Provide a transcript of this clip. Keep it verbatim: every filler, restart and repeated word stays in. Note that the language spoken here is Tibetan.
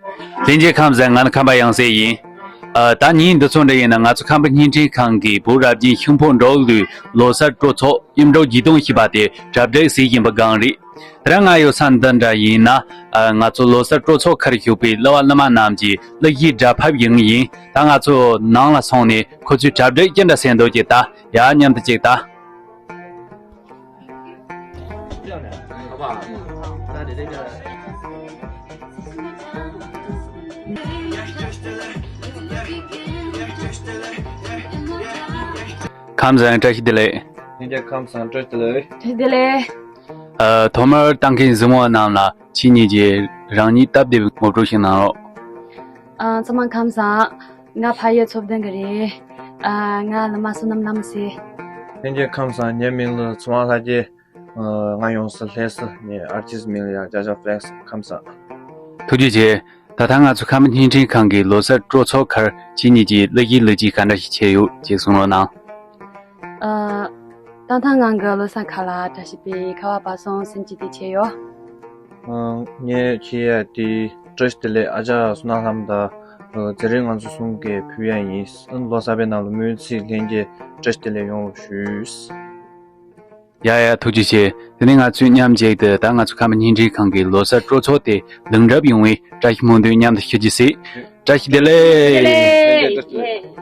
ལྷན་རྒྱས་ཁམས་བཟང་། ང་ནི་ཁམས་པ་ཡང་སེ་ཡིན། ཨ། ད་ཉིན་འདི་ཚོ་འདྲ་ཡིན་ན་ང་ཚོ་ཁམས་པ་བརྙན་འཕྲིན་ཁང་གི་བོད་རབ་བརྒྱུད་ཤིང་ཕོ་འབྲོག་གླུའི་ལོ་གསར་སྤྲོ་ཚོགས་ཨིམ་འབྲོག་བརྒྱད་སྟོང་བཞི་པ་དེ་གྲ་སྒྲིག་བྱེད་བཞིན་པ་སྒང་རེད། དེ་རིང་ང་ཡོད་ས་འདི་འདྲ་ཡིན་ན། ཨ། ང་ཚོ་ལོ་གསར་སྤྲོ་ཚོགས་ཁར་ཞུགས་པའི་གླུ་བ་གླུ་མ་རྣམས་ཀྱི་གླུ་གཞས་སྒྲ་ཕབ་ཡིན་ཡིན། ད་ང་ཚོ་ནང་ལ་སོང་ནས་ཁོ་ཚོས་གྲ་སྒྲིག་ཅི་འདྲ་བྱས་འདུག་ཅིག་ལྟ་ཡ། མཉམ་དུ་ཅིག་ལྟ། ཁམས་བཟང་། བཀྲ་ཤིས་བདེ་ལེགས། ལྷན་རྒྱས་ཁམས་བཟང་། བཀྲ་ཤིས་བདེ་ལེགས། བཀྲ་ཤིས་བདེ་ལེགས། ཨ། ཐོག་མར་ལྟ་མཁན་གཟིགས་མོ་བ་རྣམས་ལ་ཁྱེད་གཉིས་ཀྱིས་རང་ཉིད་སྟབས་བདེ་བའི་ངོ་སྤྲོད་ཞིག་གནང་རོགས། ཨ། ཚང་མ་ཁམས་བཟང་། ང་ཕ་ཡུལ་མཚོ་བདུན་གི་རེད། ཨ། ང་གླུ་མ་བསོད་ནམས་ལྷ་མོ་ཟེར། ལྷན་རྒྱས་ཁམས་བཟང་། ངའི་མིང་ལ་ཚེ་དབང་ལྷ་རྒྱལ། ཨ། ང་ཡོང་ས་ལྷ་ས་ནས། ཨར་ཊིསི་མིང་ལ་ཡ་ཇ་ཇ་ཕེ་ལེག་སི། ཁམས་བཟང་། ཐུགས་རྗེ་ཆེ། ད་ལྟ་ང་ཚོ་ཁམས་པ་བརྙན་འཕྲིན་ཁང་གི་ལོ་གསར་སྤྲོ་ཚོགས་ཁར་ཁྱེད་གཉིས་ཀྱིས་གླུ་གཞས་གླུ་སྐྱིད་ག་འདྲ་ཞིག་བྱས་ཡོད་ཅེས་གསུང་རོགས་གནང་། ཨ། ད་ལྟ་ང་གི་ལོ་གསར་ཁ་ལ་བཀྲ་ཤིས་པའི་ཁ་བ་བབས་སོང་སེམས་ཀྱི་བདེ་ཆེ་ཡོད། ཨ། ངས་བྱེད་ཡ་དེ་བཀྲ་ཤིས་བདེ་ལེགས་ཨ་ཅག་བསོད་ནམས་ལྷ་མོ་དང་། ཨ། ཛེ་རིང་ང་ཚོ་གསུམ་གྱིས་ཕུལ་ཡ་ཡིན། ཨ། ལོ་གསར་པའི་ནང་ལ་སྨོན་ཚིག་ལྷན་རྒྱས་བཀྲ་ཤིས་བདེ་ལེགས་ཡོང་བ་ཞུས། ཡ་ཡ། ཐུགས་རྗེ་ཆེ། དེ་ནས་ང་ཚོས་མཉམ་གཅིག་ཏུ་ད་ང་ཚོ་ཁམས་པ་བརྙན་འཕྲིན་ཁང་གི་ལོ་གསར་སྤྲོ་ཚོགས་དེ་ལེགས་གྲུབ་ཡོང་བའི་བཀྲ་ཤིས་སྨོན་འདུན་མཉམ་དུ་ཞུ་རྒྱུ་ཟེར། བཀྲ་ཤིས་བདེ་ལེགས། བདེ་ལེགས།